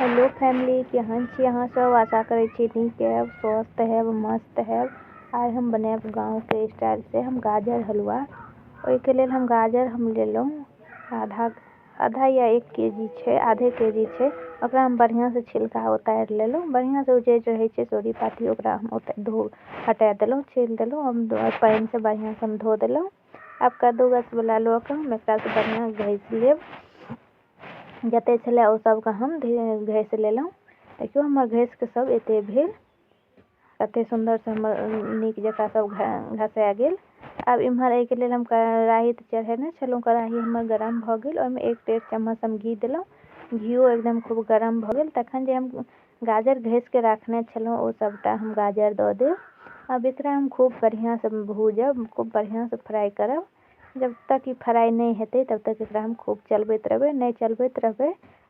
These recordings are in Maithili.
हेलो फैमिली, केहन छी अहाँ सब? आशा करै छी नीक हैब, स्वस्थ हैब, मस्त हैब। आइ हम बनायब गाँवके स्टाइलसँ हम गाजर हलवा। ओहिके लेल हम गाजर हम लेलहुँ आधा आधा या 1 के जी छै, आधे के जी छै। ओकरा हम बढ़िआँसँ छिलका उतारि लेलहुँ। बढ़िआँसँ ओ जे रहै छै सोरी पाती, ओकरा हम धो हटा देलहुँ, छील देलहुँ। हम पानिसँ बढ़िआँसँ हम धो देलहुँ। आब कद्दूकसवला लऽ कऽ हम एकरासँ बढ़िआँ घसि लेब। जतेक छलै ओ सबके हम घसि लेलहुँ। देखियौ, हमर घसिकऽ सब एतेक भेल। कतेक सुन्दरसँ हमर नीक जकाँ सब घसा गेल। आब एम्हर एहिके लेल हम कड़ाही तऽ चढ़ेने छलहुँ। कड़ाही हमर गरम भऽ गेल। ओहिमे 1 डेढ़ चम्मच हम घी देलहुँ। घिओ एकदम खूब गरम भऽ गेल तखन जे हम गाजर घसिकऽ राखने छलहुँ, ओ सबटा हम गाजर दऽ देब। आब एकरा हम खूब बढ़िआँसँ भूजब, खूब बढ़िआँसँ फ्राइ करब। जब तक ई फ्राइ नहि हेतै तब तक एकरा हम खूब चलबैत रहबै। नहि चलबैत रहबै,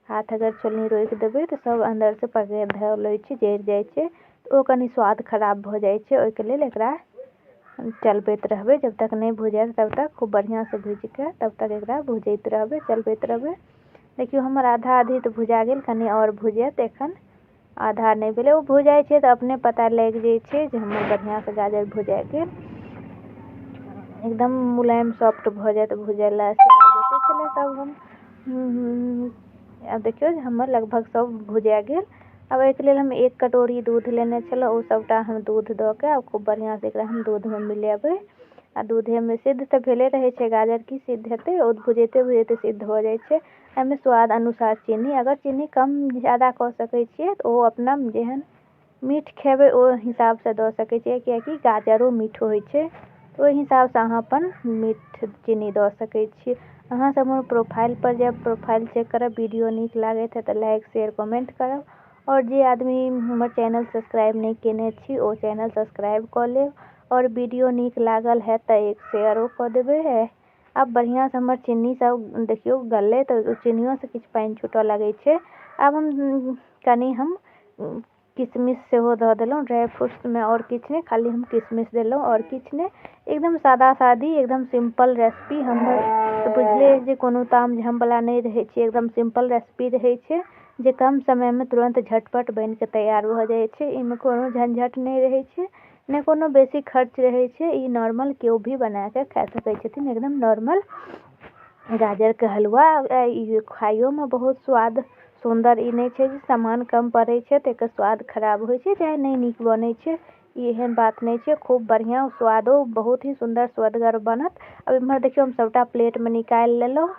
हाथ अगर छोलनी रोकि देबै, तऽ सब अन्दरसँ पकड़ि धऽ लै छै, जरि जाइ छै, तऽ ओ कनि स्वाद खराब भऽ जाइ छै। ओहिके लेल एकरा चलबैत रहबै जब तक नहि भुजायल तब तक। खूब बढ़िआँसँ भुजिके तब तक एकरा भुजैत रहबै, चलबैत रहबै। देखियौ, हमर आधा आधी तऽ भुजा गेल, कनि आओर भुजायत। एखन आधा नहि भेलै। ओ भुजाइ छै तऽ अपने पता लागि जाइ छै जे हमर बढ़िआँसँ गाजर भुजा गेल। एकदम मुलायम सॉफ्ट भऽ जायत भुजलासँ। आब जतेक छलै सब हम, आब देखियौ जे हमर लगभग सब भुजा गेल। आब एहिके लेल हम 1 कटोरी दूध लेने छलहुँ। ओ सभटा हम दूध दऽ कऽ आब खूब बढ़िआँसँ एकरा हम दूधमे मिलेबै। आ दूधेमे सिद्ध तऽ भेले रहै छै गाजर, की सिद्ध हेतै? ओ भुजैते भुजैते सिद्ध भऽ जाइ छै। एहिमे स्वाद अनुसार चीनी, अगर चीनी कम ज्यादा कऽ सकै छियै तऽ ओ अपना जेहन मीठ खेबै ओहि हिसाबसँ दऽ सकै छियै, किएकि गाजरो मीठ होइ छै। ओहि हिसाबसँ अहाँ अपन मीठ चीनी दऽ सकै छियै। अहाँ सब हमर प्रोफाइलपर जायब, प्रोफाइल चेक करब। वीडियो नीक लागैत है तऽ लाइक, शेयर, कमेंट करब। आओर जे आदमी हमर चैनल सब्सक्राइब नहि केने छी, ओ चैनल सब्सक्राइब कऽ लेब। आओर वीडियो नीक लागल है तऽ एक शेयरो कऽ देबै है। आब बढ़िआँसँ हमर चिन्नी सब देखियौ गललै, तऽ चिन्नियोसँ किछु पानि छूटऽ लगै छै। आब हम कनि हम किशमिश सेहो दऽ देलहुँ ड्राइ फ्रूट्समे। आओर किछु नहि, खाली हम किशमिश देलहुँ, आओर किछु नहि। एकदम सादा सादी, एकदम सिम्पल रेसिपी। हमर तऽ बुझले अछि जे कोनो ताम झामवला नहि रहै छै, एकदम सिम्पल रेसिपी रहै छै, जे कम समयमे तुरन्त झटपट बनिकऽ तैयार भऽ जाइ छै। एहिमे कोनो झंझट नहि रहै छै, नहि कोनो बेसी खर्च रहै छै। ई नॉर्मल केओ भी बनाकऽ खा सकै छथिन। एकदम नॉर्मल गाजरके हलवा ई खाइयोमे बहुत स्वाद सुन्दर। ई नहि छै जे सामान कम पड़ै छै तऽ एकर स्वाद खराब होइ छै, चाहे नहि नीक बनै छै। ई एहन बात नहि छै। खूब बढ़िआँ, स्वादो बहुत ही सुन्दर स्वदगर बनत। आब एम्हर देखियौ, हम सभटा प्लेटमे निकालि लेलहुँ।